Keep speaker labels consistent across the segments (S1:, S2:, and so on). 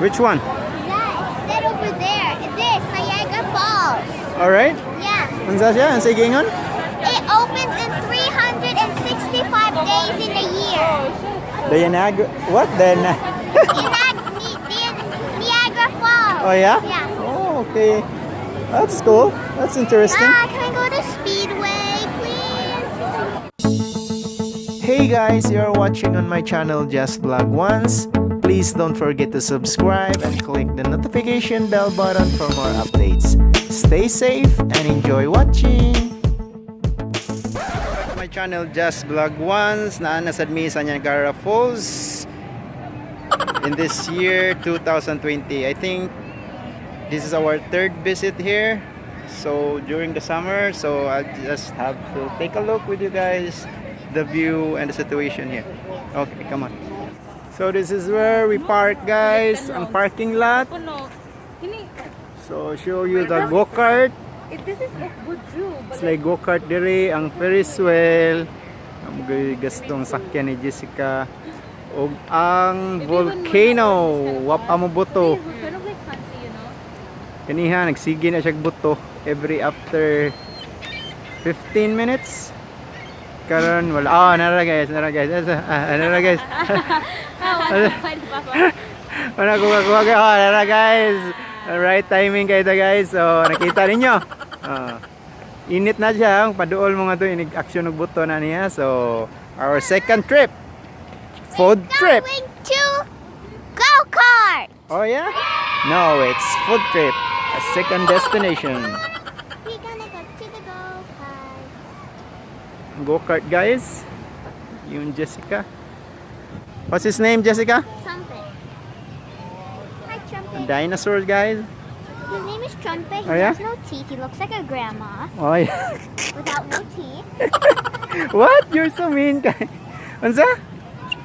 S1: Which one?
S2: Yeah, it's that over there. This, Niagara Falls.
S1: Alright.
S2: Yeah.
S1: Unsa siya? Unsay giingon?
S2: It opens in 365 days in a year.
S1: The Niagara. What? The
S2: The Niagara Falls.
S1: Oh yeah?
S2: Yeah.
S1: Oh, okay. That's cool. That's interesting.
S2: Ah, can we go to Speedway, please?
S1: Hey guys, you're watching on my channel Just Vlog Once. Please don't forget to subscribe and click the notification bell button for more updates. Stay safe and enjoy watching! My channel Just Vlog Once, naa na sad mi sa Niagara Falls in this year 2020. I think this is our third visit here. So during the summer, so I just have to take a look with you guys the view and the situation here. Okay, come on. So this is where we park, guys, ang parking lot.
S3: Puno. Hini,
S1: So show you the go-kart.
S3: This is a good zoo. But
S1: It's like go-kart dire, ang Ferris wheel. Ang gastong sakyan ni Jessica. Og ang volcano, wa pa mo buto.
S3: Kind of like fancy.
S1: Kaniha nagsige na siya buto every after 15 minutes. Karon wala. Ah, nara guys, nara guys. Ah, nara guys.
S3: Ah, wala pa pa.
S1: Wala ko kuha kayo. Ah, nara guys. Right timing kayo to, guys. So nakita ninyo. Ah. Init na siya. Ang paduol mo nga to inig action og buto na niya. So our second trip. Food trip.
S2: Going to go-kart.
S1: Oh yeah? No, it's food trip. A second destination.
S2: We're gonna go to the go-kart.
S1: Go-kart, guys. Yung Jessica. What's his name, Jessica?
S2: Trumpet. Hi, Trumpet.
S1: Dinosaur, guys.
S2: His name is Trumpet. He
S1: Oh, yeah?
S2: has no teeth. He looks like a grandma
S1: Oh yeah.
S2: without no teeth.
S1: What? You're so mean, guys. Unsa?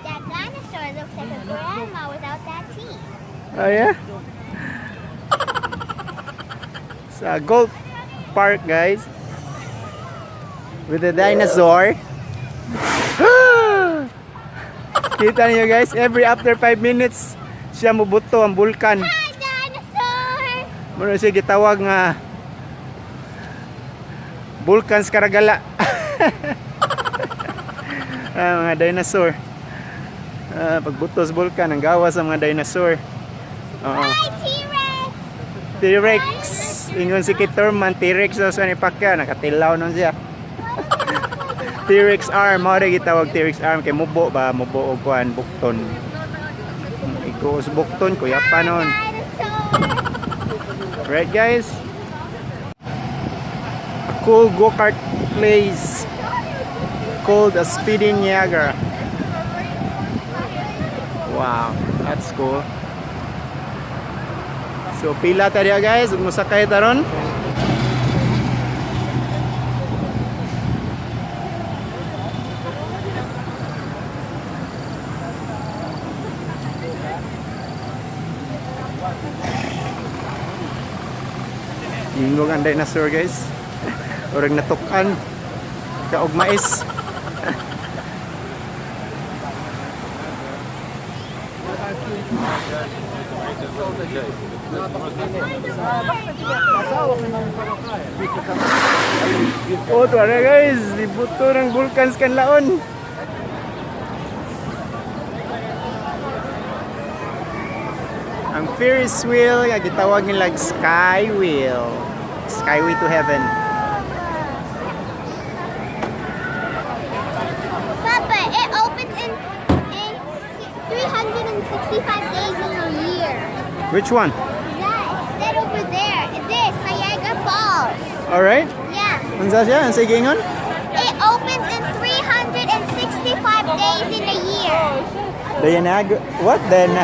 S2: That dinosaur looks like a grandma without that teeth.
S1: Oh yeah. Sa golf park, guys. With the dinosaur. Kita niyo guys, every after 5 minutes siya mubuto ang bulkan.
S2: Hi, dinosaur!
S1: Muna siya gitawag nga Bulkan sa Karagala. Ah, mga dinosaur. Ah, pagbuto sa bulkan, ang gawas sa mga dinosaur. Oo.
S2: Hi, T-Rex!
S1: T-Rex. Ingon si Kitorman, T-Rex daw sa ni Pacquiao, nakatilaw nun siya. T-Rex arm, mao rin gitawag T-Rex arm kay mubo ba, mubo og kuan bukton. Iko sa bukton, kuya pa nun.
S2: Dinosaur!
S1: Right, guys? A cool go-kart place called a Speedy Niagara. Wow, that's cool. So pila ta diya, guys, ug mosakay ta ron. Ingog ang dinosaur, guys. Urag natukan kaog mais. Oh, tuwa guys, ibuto ng vulkan sa kanlaon. Ang Ferris wheel nga gitawag nila Sky Wheel. Skyway to Heaven.
S2: Papa, it opens in 365 days in a year.
S1: Which one?
S2: Yeah, it's that over there. This, Niagara Falls.
S1: All right.
S2: Yeah.
S1: Unsa siya? Unsay giingon?
S2: It opens in 365 days in a year.
S1: The Niagara. What? The
S2: The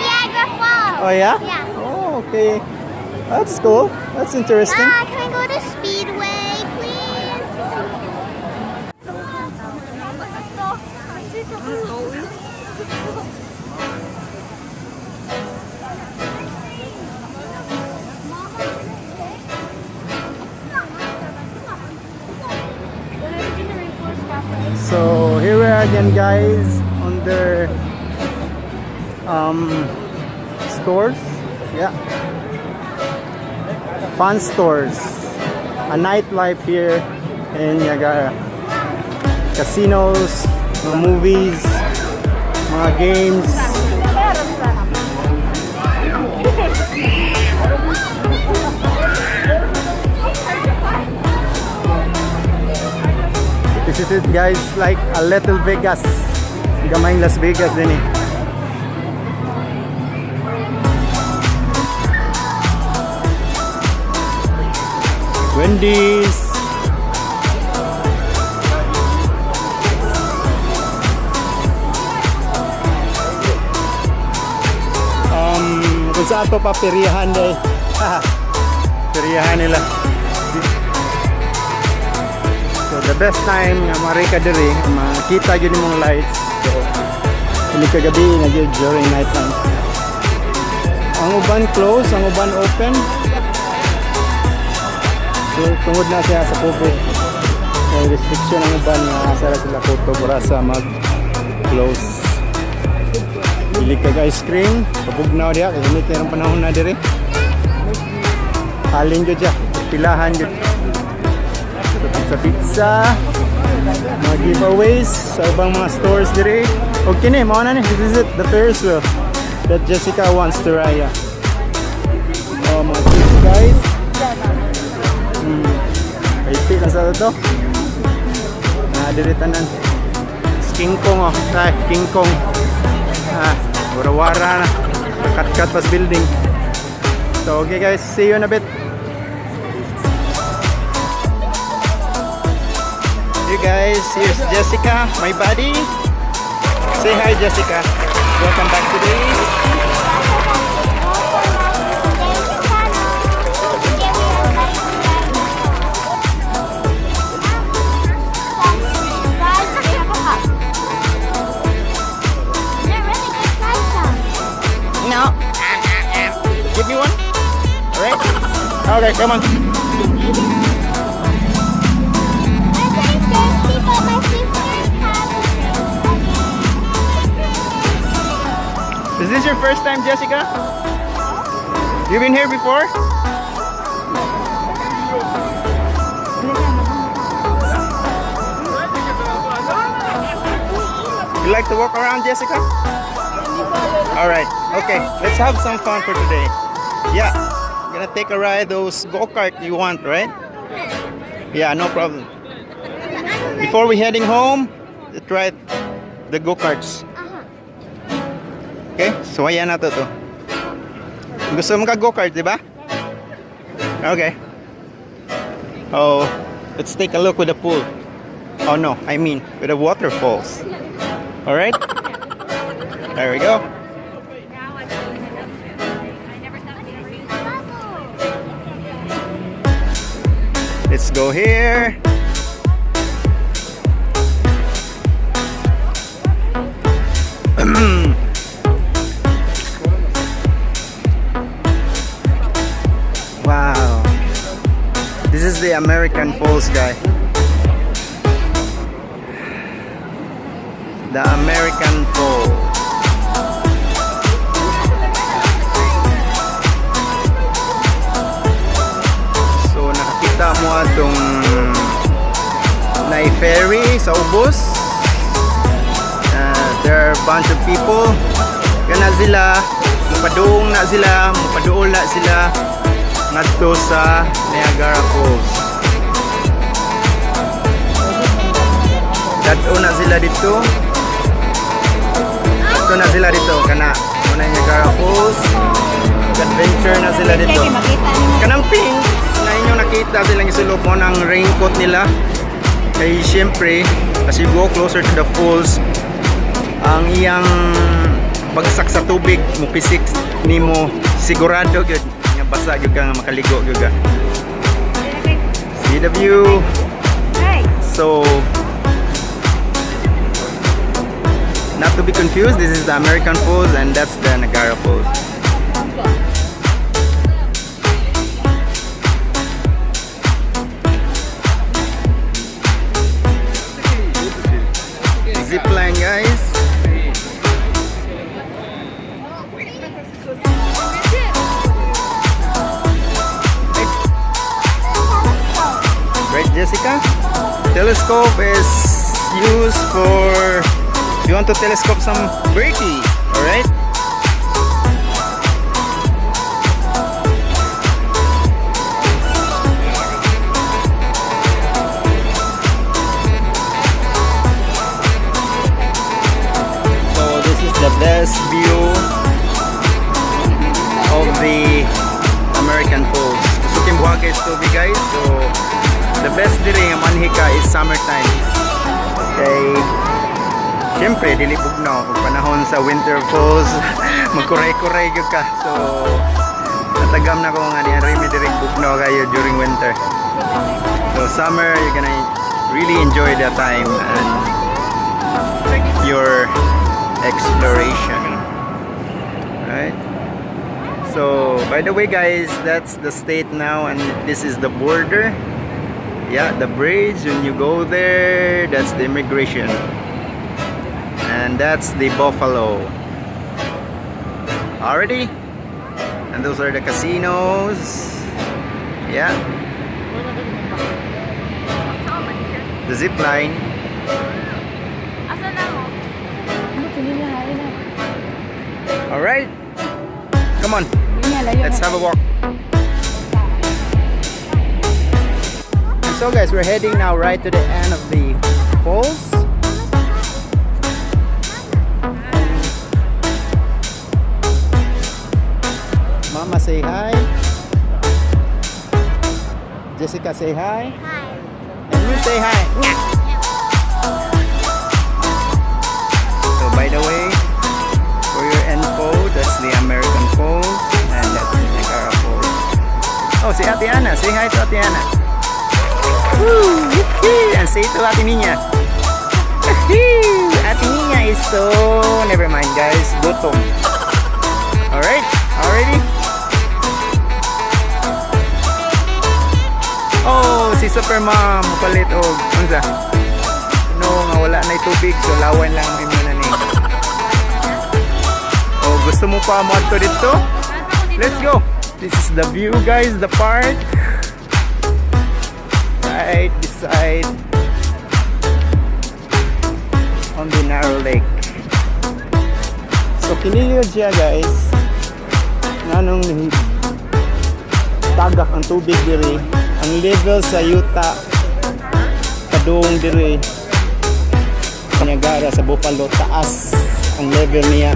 S2: Niagara Falls.
S1: Oh yeah?
S2: Yeah.
S1: Oh, okay. That's cool. That's interesting.
S2: Ah, can we go to Speedway, please?
S1: So here we are again, guys, on the Stores. Yeah. Fun stores. A nightlife here in Niagara. Casinos, mga movies, mga games. This is it, guys, like a little Vegas. Gamayng Las Vegas diri eh. Wendy's. Kung sa ato pa periyahan day. Periyahan nila. So the best time nga mari ka diri, makita gyud nimong lights. So inig kagabi na gyud during night time. Ang uban close, ang uban open. So tungod na siya sa COVID. May restriction ang uban nga asa ra sila kutob ora sa mag close. Bili kag ice cream, pabugnaw diha kay gamit ang panahon na diri. Halin gyud siya, pilahan gyud. So, pizza pizza, mga giveaways sa ubang mga stores diri. Okay ni, mao na ni. This is it, the Ferris wheel that Jessica wants to ride. Yeah. Oh, mga kids, guys. Kaiti lang sa to. Ah, diri tanan. King Kong oh. Ay, King Kong. Ah, wara-wara na. Kat-kat pas building. So, okay guys, see you in a bit. You guys, here's Jessica, my buddy. Say hi, Jessica. Welcome back today. No. Give me one. All right. Okay, come on.
S2: I'm pretty thirsty, but my sister has
S1: Is this your first time, Jessica? You've been here before? You like to walk around, Jessica? All right. Okay. Let's have some fun for today. Yeah. Gonna take a ride those go-kart you want, right? Yeah, no problem. Before we heading home, let's try the go-karts. Okay? So ayan na to to. Gusto mo ka go-kart, di ba? Okay. Oh, let's take a look with the pool. Oh no, I mean with the waterfalls. All right? There we go.
S3: Now I'm feeling it up. I never thought we'd ever
S1: Let's go here. Wow. This is the American Falls, guy. The American Falls. So nakakita mo atong na ferry sa ubos. There are a bunch of people. Kana sila, mupadung na sila, mupaduol na sila ngadto sa Niagara Falls. Dadto na sila dito. Dadto na sila dito kana mao na Niagara Falls. Adventure na sila dito. Kanang pink na inyong nakita silang isulob mao nang raincoat nila. Kay siyempre, as you go closer to the falls, ang iyang bagsak sa tubig mupisik nimo, sigurado gyud nga basa gyud ka nga makaligo gyud ka. See the view. So not to be confused, this is the American Falls and that's the Niagara Falls. Zip line, guys. Jessica? Telescope is used for if you want to telescope some birdie, alright? So this is the best view of the American Falls. Gusto buhagay sa tubig, guys. So the best diri nga manhi ka is summertime. Kay siyempre dili bugnaw kung panahon sa winter falls, magkuray-kuray gyud ka. So natagam na ko nga di mi diri bugnaw kayo during winter. So summer, you're gonna really enjoy the time and your exploration. Right? So, by the way, guys, that's the state now and this is the border. Yeah, the bridge, when you go there, that's the immigration. And that's the Buffalo. Already? And those are the casinos. Yeah. The zip line.
S3: Asa na mo?
S1: All right. Come on. Let's have a walk. And so, guys, we're heading now right to the end of the falls. And Mama, say hi. Jessica, say hi.
S2: Hi.
S1: And you say hi. So by the way, for your info, that's the American Falls and that's the Niagara Falls. Oh, si Ate Ana. Say hi to Ate Ana. Woo! Yippee! And say to Ate Nina. Yee! Ate Nina is so... Never mind, guys. Gutom. Alright? Already? Oh, si Supermom palit og unsa? No, nga wala na tubig, so lawan lang imo na ni. Oh, gusto mo pa mo dito? Let's go. This is the view, guys, the park. Right beside on the narrow lake. So kini yun siya, guys. Nganong tagak ang tubig diri. Ang level sa yuta padung diri sa Niagara, sa Buffalo, taas ang level niya.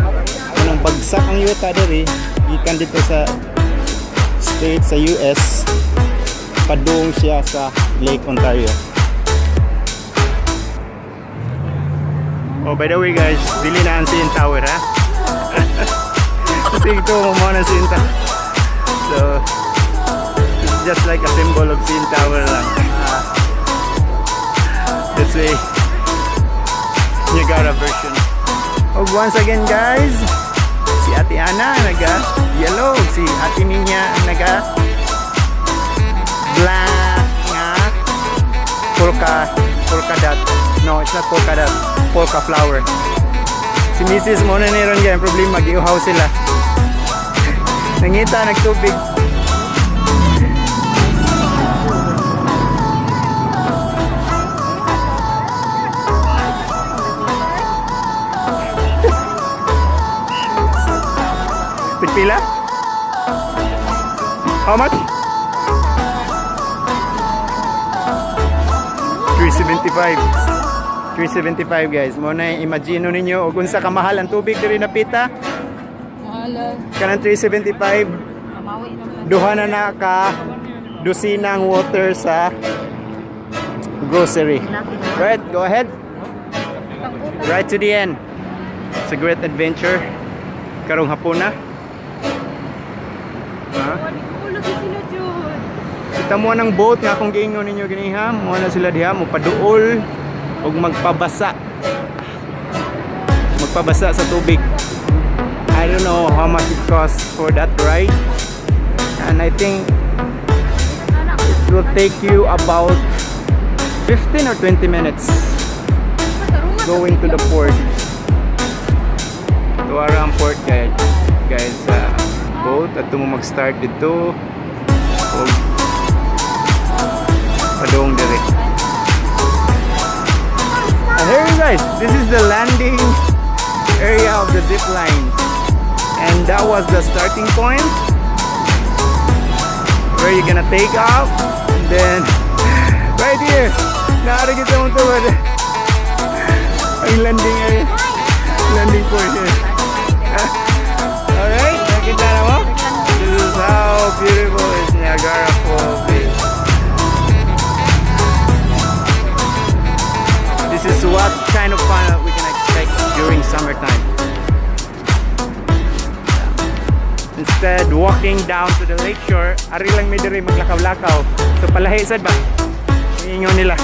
S1: Kanang bagsak ang yuta diri gikan dito sa state sa US padung siya sa Lake Ontario. Oh, by the way, guys, dili na ang CN Tower, ha. Kasi ito mo na CN Tower. So, it's just like a symbol of CN Tower lang. Ah, let's say Niagara version. Oh, once again, guys, si Ate Ana naga yellow, si Ate Ninya naga black nga polka dot. No, it's not polka dot. Polka flower. Si Mrs. mo na niron ganyan problema, giuhaw sila. Nangita nagtubig. Pila? How much? 375. 375, guys. Mo na imagine ninyo og unsa ka mahal ang tubig diri na pita.
S3: Mahal.
S1: Kanang 375,
S3: Amawi naman.
S1: Duha na na ka dosinang water sa grocery. Right, go ahead. Right to the end. It's a great adventure. Karong hapon na. Ha?
S3: Lagi sila, Jud.
S1: Kita mo ng boat nga akong giingon ninyo ganiha, mo na sila diha mo paduol og magpabasa. Magpabasa sa tubig. I don't know how much it costs for that ride. And I think it will take you about 15 or 20 minutes going to the port. Tuara ang port, guys. Guys, sa boat at mo mag-start dito o padung dire. This is the landing area of the zip line. And that was the starting point where you're gonna take off. And then, right here, naa ra gyud sa mong tubod. Ang landing area. Landing point here. Alright, nakita na mo? This is how beautiful is Niagara Falls is. This is what kind of fun that we can expect during summertime. Yeah. Instead, walking down to the lakeshore, ari lang mi diri maglakaw-lakaw. So palahi sad ba? Ingon nila.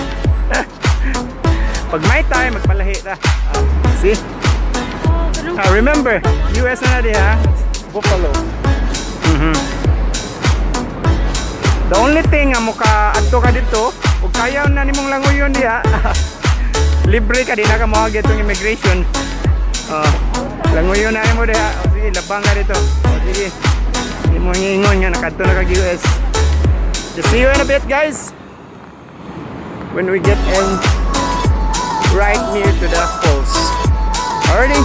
S1: Pag may time, magpalahi ta. Ah, see? Ah, remember, US na na diha. Buffalo. The only thing nga muka adto ka dito, ug kaya na nimong languyon diha. Libre ka, di na ka moagi atong immigration. Languyon na nimo diha. O sige, labang ka dito. O sige. Imo ingon nga nakadto na kag US. Just see you in a bit, guys. When we get in right near to the falls. Alrighty.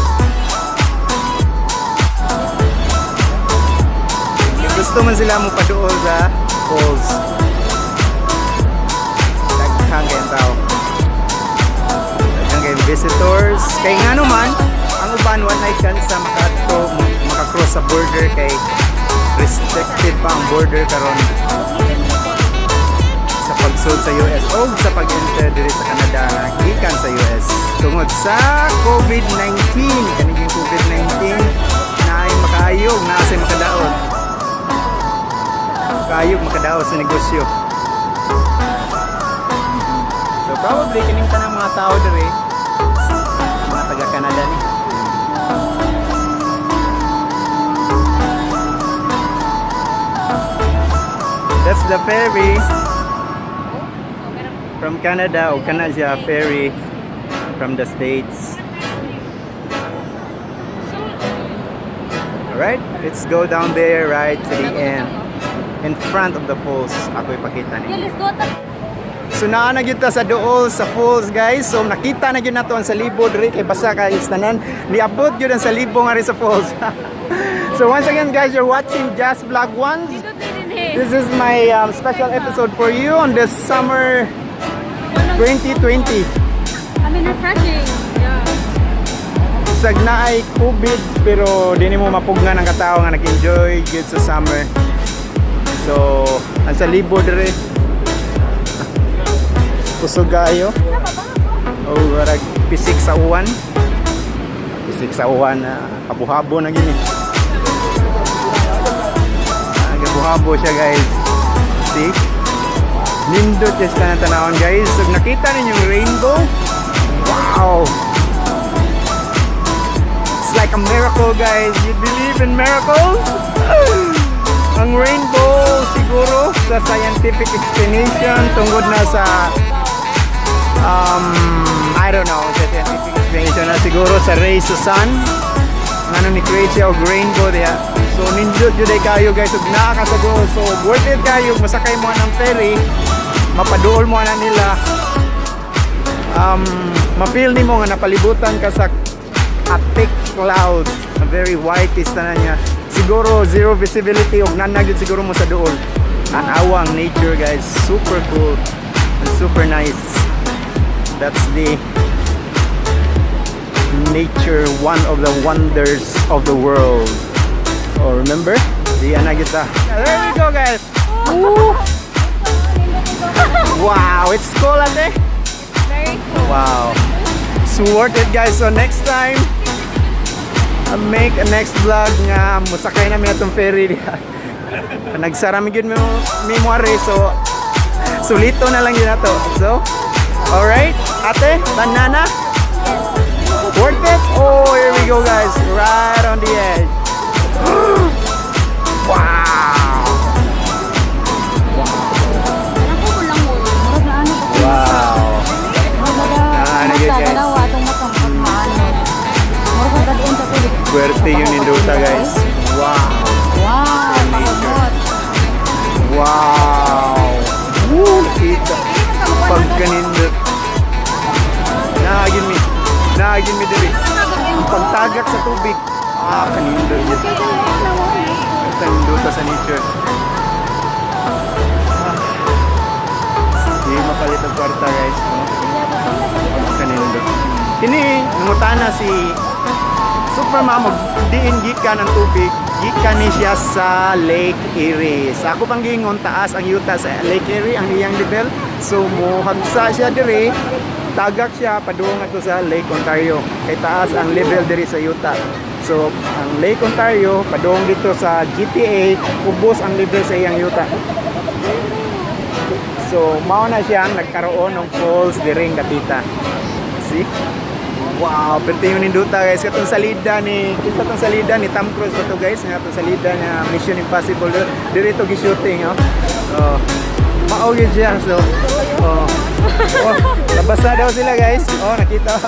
S1: Gusto man sila mo paduol sa falls. Daghang kayong tao. Daghang kayong visitors. Kay nga naman, ang uban wala chance sa makadto, makakross sa border kay restricted pa ang border karon sa pagsud sa US o sa pag-enter diri sa Canada nga gikan sa US tungod sa COVID-19. Kaniging COVID-19 na ay makaayog na say makadaot, kaayog makadaot sa negosyo. So probably kining tanang mga tao diri, mga taga Canada ni. That's the ferry from Canada o kana siya ferry from the States. Alright, let's go down there right to the end. In front of the falls, ako ipakita
S3: Yeah,
S1: ninyo.
S3: Let's go ta.
S1: So naa na gyud ta sa duol sa falls, guys. So nakita na gyud nato ang salibo diri kay basa kay tanan. Niabot gyud ang salibo nga rin sa falls. So once again, guys, you're watching Just Vlog Ones.
S3: Dito din eh.
S1: This is my special episode for you on this summer 2020.
S3: I mean, refreshing. Yeah.
S1: Sag naay COVID pero di nimo mapugnan ang katao nga nag-enjoy gyud sa summer. So, ang salibo diri kusog kaayo. Oh, warag pisik sa uwan. Pisik sa uwan na habuhabo na gini. Ah, gabuhabo siya, guys. See? Nindot yung sa tanawon, guys. So nakita ninyo yung rainbow. Wow! It's like a miracle, guys. You believe in miracles? Ang rainbow siguro sa scientific explanation tungod na sa I don't know sa scientific explanation na siguro sa rays sa sun ngano ni create siya og rainbow diha. So nindot jud ay kayo, guys, ug naa ka sa duol. So worth it kayo masakay mo ng ferry, mapaduol mo na nila, ma-feel nimo nga napalibutan ka sa a thick cloud, a very white is tanan niya. Siguro zero visibility ug naa na gyud siguro mo sa duol. Tan-awa ang nature, guys. Super cool and super nice. That's the nature, one of the wonders of the world. Oh, remember di ana kita. There we go, guys. Woo! Wow, it's cool, ate.
S3: Very cool.
S1: Wow. So worth it, guys. So next time, I make a next vlog nga musakay na mi atong ferry diha. Nagsara mi gyud mi mo ari, so sulito na lang yun ato. So, alright, ate, banana. Worth it? Oh, here we go, guys. Right on the edge. Wow.
S3: Alam ko lang mo. Murag na ano.
S1: Wow. Ah, ano yun, guys?
S3: Dalawa atong matang maano. Murag ka dadon sa tubig.
S1: Swerte yun nindota, guys. Wow.
S3: Wow, pakumot.
S1: Wow! Woo! Nakita. Pagkanindot. Naagin mi. Na Nakaagi mi diri. Ang pagtagak sa tubig. Ah, kanindot yun. Kanindot sa nature. Ah. Di mapalit ang kwarta, guys. No? Kanindot. Kini, nangutana si Super Mom, diin gikan ang tubig, gikan ni siya sa Lake Erie. Sa ako pang giingon, taas ang yuta sa Lake Erie, ang iyang level. So, mohagsa siya dire, tagak siya padung ato sa Lake Ontario. Kay taas ang level diri sa yuta. So, ang Lake Ontario, padung dito sa GTA, ubos ang level sa iyang yuta. So, mao na siyang nagkaroon ng falls diring dapita. See? Wow, perti yung ninduta, guys. Katong salida ni, kinsa tong salida ni Tom Cruise ba to, guys? Nga tong salida na Mission Impossible. Diri to gi-shooting, oh. Oh. Mao gyud siya so. Oh. Oh, nabasa daw sila, guys. Oh, nakita.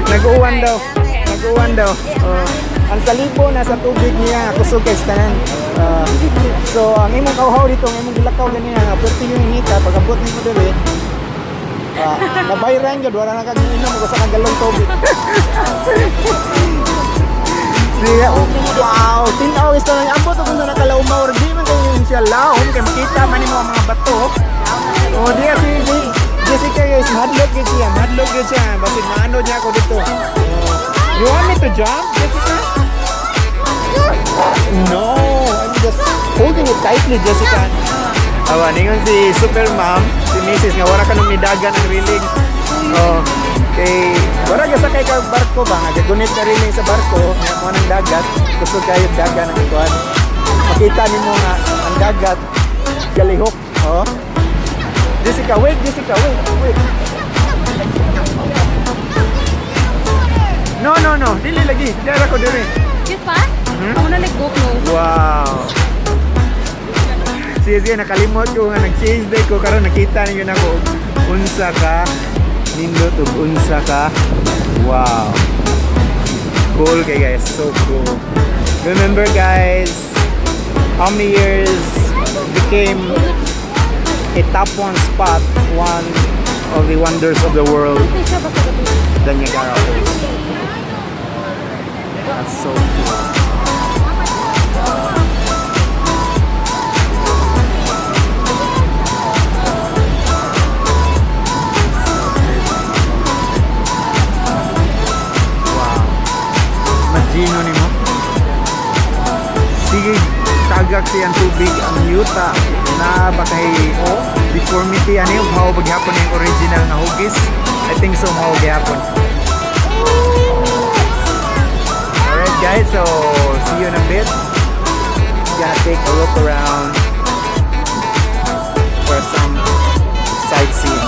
S1: Nag-uwan daw. Nag-uwan daw. Oh. Ang salibo nasa tubig niya, kusog kay tanan. So ang imong kauhaw dito, ang imong gilakaw ganina nga perti yung inita pag abot nimo diri. Ah, nabayran gyud, wala na kag inom og usa ka galong tubig. Siya, oh, wow, tin-aw is tanan abot og sa nakalawmaw, di man kayo yun siya lawom kay makita man nimo ang mga bato. Oh, diya si Jessica, guys, madlok gyud siya, madlok gyud siya. Basig maano niya ako dito. Oh. You want me to jump, Jessica? No, I'm just holding it tightly, Jessica. Awa, ningon si Super Mom, si Mrs. nga wala ka nung nidagan ang riling. Oh, kay wala ka sakay ka barko ba nga gagunit na riling sa barko, nga mo ng dagat, kusog kayo dagan ang kuan. Makita nimo nga ang dagat galihok, oh. Jessica, wait, Jessica, wait, wait. No. Dili lagi. Dara ko diri.
S3: Yes pa? Ako na like go close.
S1: Wow. Sige, sige, nakalimot ko nga nag-change day ko karon nakita ninyo na ko unsa ka nindot ug unsa ka wow. Cool kay guys, so cool. Remember, guys, how many years became a top one spot, one of the wonders of the world, the Niagara Falls. That's so cool. Wow. Imagine nimo. Sige, tagak siyang tubig ang yuta na ba kay oh, deformity ano yung mao paghapon yung original nga hugis. I think so mao gihapon. Alright guys, so see you in a bit. Gonna take a look around for some sightseeing.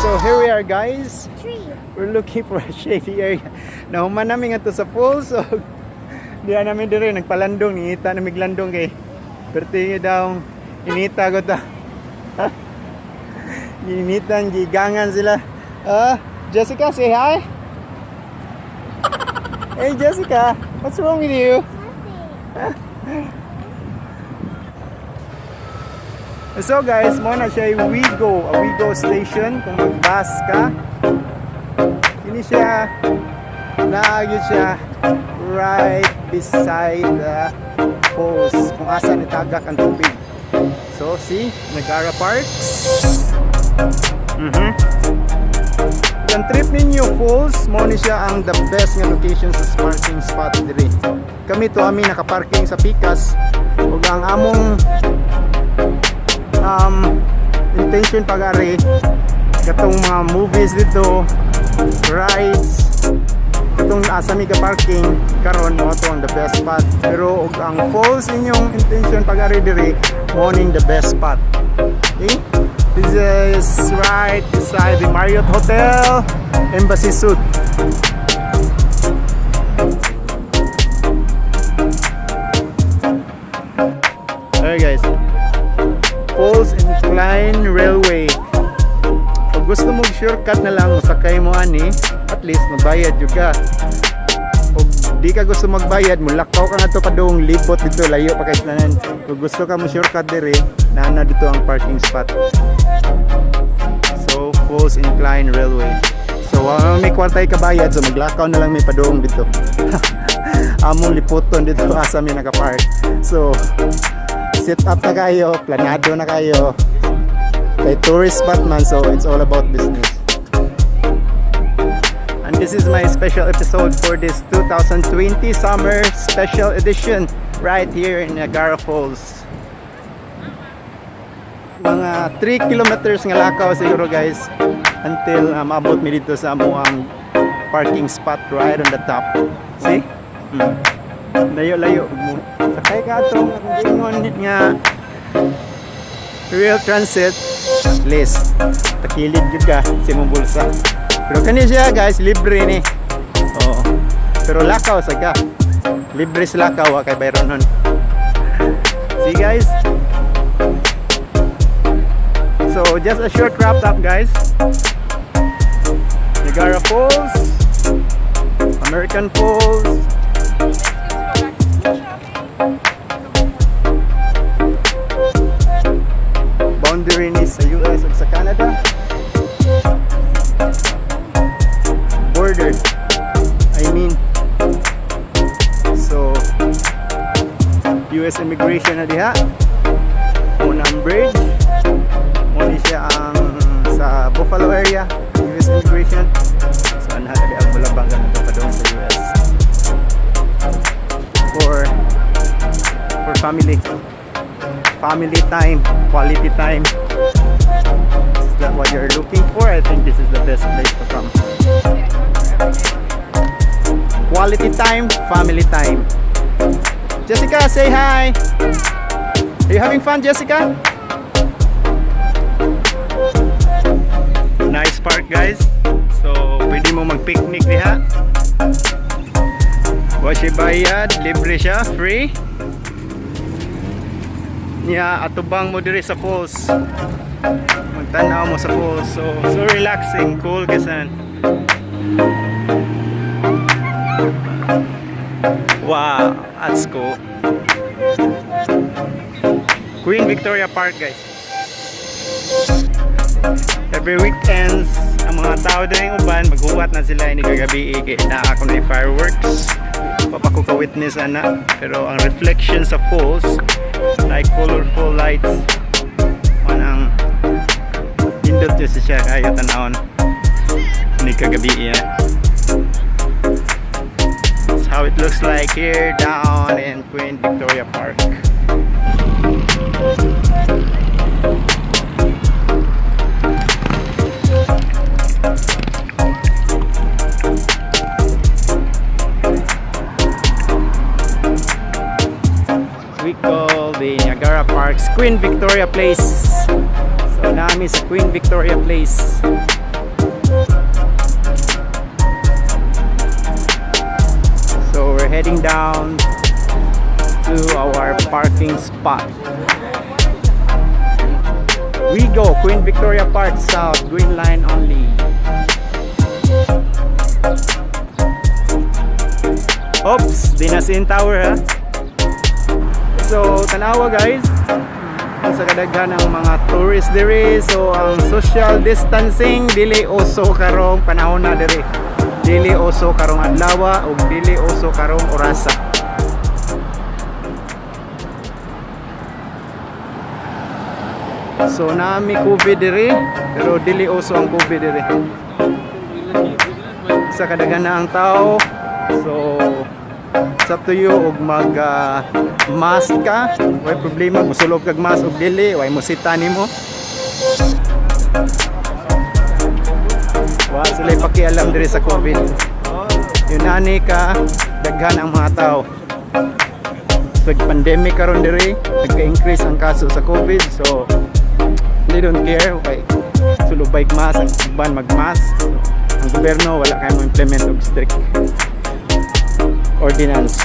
S1: So here we are, guys.
S2: Tree.
S1: We're looking for a shady area. Nahuman namin nga to sa falls. So, diya namin dire nagpalandong ningita na miglandong kay pertingi daw inita ko ta. Initan gigangan sila. Ah, Jessica, say hi. Hey Jessica, what's wrong with you?
S2: Nothing.
S1: So guys, mo na siya yung Wigo, a Wigo station kung mag-bus ka. Kini siya, naagyo siya right beside the falls kung asa ni tagak ang tubig. So see, Niagara Parks. Ang trip ninyo falls, mo ni siya ang the best nga location sa parking spot diri. Kami to ami nakaparking sa Pikas ug ang among intention pag-ari katong mga movies dito, rides, katong asa mi ka parking karon mo to ang the best spot. Pero og ang falls inyong intention pag-ari diri, mo ning the best spot. Okay, this is right beside the Marriott Hotel Embassy Suite. Alright guys, Falls Incline Railway. Kung gusto mo shortcut na lang, sakay mo ani, at least mabayad jud ka. Kung di ka gusto magbayad, mulakaw ka nga to padung libot dito, layo pa kay tanan. Kung gusto ka mo shortcut diri, naa na dito ang parking spot. So Falls Incline Railway. So, wa may kwartay kabayad, so maglakaw na lang may padung dito. Among liputon dito asa mi nakapark. So, set up na kayo, planado na kayo. Kay tourist spot man, so it's all about business. And this is my special episode for this 2020 summer special edition right here in Niagara Falls. Mga 3 kilometers nga lakaw siguro, guys, until maabot mi dito sa amuang parking spot right on the top. See? Layo-layo mo. Sakay ka atong ingon nga rail transit, at least takilid jud ka sa imong bulsa. Pero kani siya, guys, libre ni. Oo. Pero lakaw sa ka. Libre sa lakaw, wa kay bayron nun. See, guys? So just a short wrap up, guys. Niagara Falls, American Falls,
S3: Excuse to go back to school shopping.
S1: Boundary ni sa US ug sa Canada. Border, I mean. So, US immigration na diha. Unang bridge. Muna siya ang sa Buffalo area, US immigration. So, anha na ang mulabang ganito pa doon sa US. For family. Family time, quality time. Is that what you're looking for? I think this is the best place to come.
S3: Yeah, I come for every day.
S1: Quality time, family time. Jessica, say hi. Are you having fun, Jessica? Nice park, guys. So, pwede mo mag-picnic diha. Wa siya bayad, libre siya, free. Niya, atubang mo diri sa falls. Magtanaw mo sa falls. So, so relaxing, cool kasan. Wow, that's cool. Queen Victoria Park, guys. Every weekends, ang mga tao din uban, maghuwat na sila ini kagabi kay naa ako na fireworks. Wa pa ko ka-witness ana, pero ang reflection sa falls, like colorful lights, ang nindot yun siya kayo tanawon ni kagabi ya. That's how it looks like here down in Queen Victoria Park. We call the Niagara Parks Queen Victoria Place. So nami sa Queen Victoria Place. So we're heading down to our parking spot. We go Queen Victoria Park South, Green Line only. Oops, di na CN Tower ha. So, tanawa, guys. Ang sa kadaghan ng mga tourist diri. So, ang social distancing dili uso karong panahon na diri. Dili uso karong adlaw ug dili uso karong orasa. So, nami COVID diri, pero dili uso ang COVID diri. Sa kadaghan na ang tao. So, it's up to you og mag mask ka. Way problema musulob kag mask og dili, way mo sita nimo. Wa sila pakialam diri sa COVID. Yun ani ka daghan ang mga tao. So pandemic karon diri, nagka-increase ang kaso sa COVID, so they don't care. Okay. Sulubay mask, ang uban mag-mask. So, ang gobyerno wala kay mo implement og strict ordinance.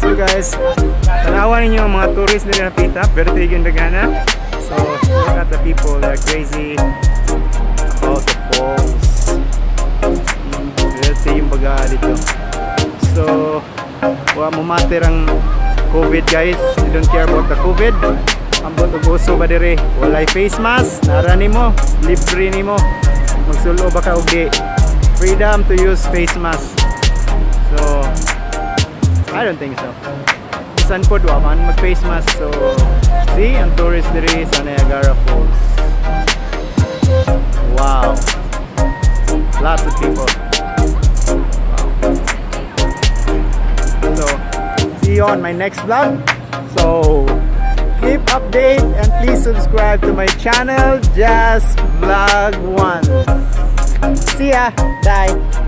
S1: So guys, tanawan ninyo ang mga tourist nila napita, pero tigyan dagana. So look at the people, they're crazy about the falls. Let's see yung baga dito. So, wa mo matter ang COVID, guys. You don't care about the COVID. Ambot og uso ba diri? Walay face mask, nara nimo, libre nimo. Magsulo ba ka og di? Freedom to use face mask. So, I don't think so. Bisan pod wa man mag face mask. So, see, ang tourist diri sa Niagara Falls. Wow. Lots of people. Wow. So, see you on my next vlog. So, keep update and please subscribe to my channel, Jazz Vlog 1. See ya. Bye.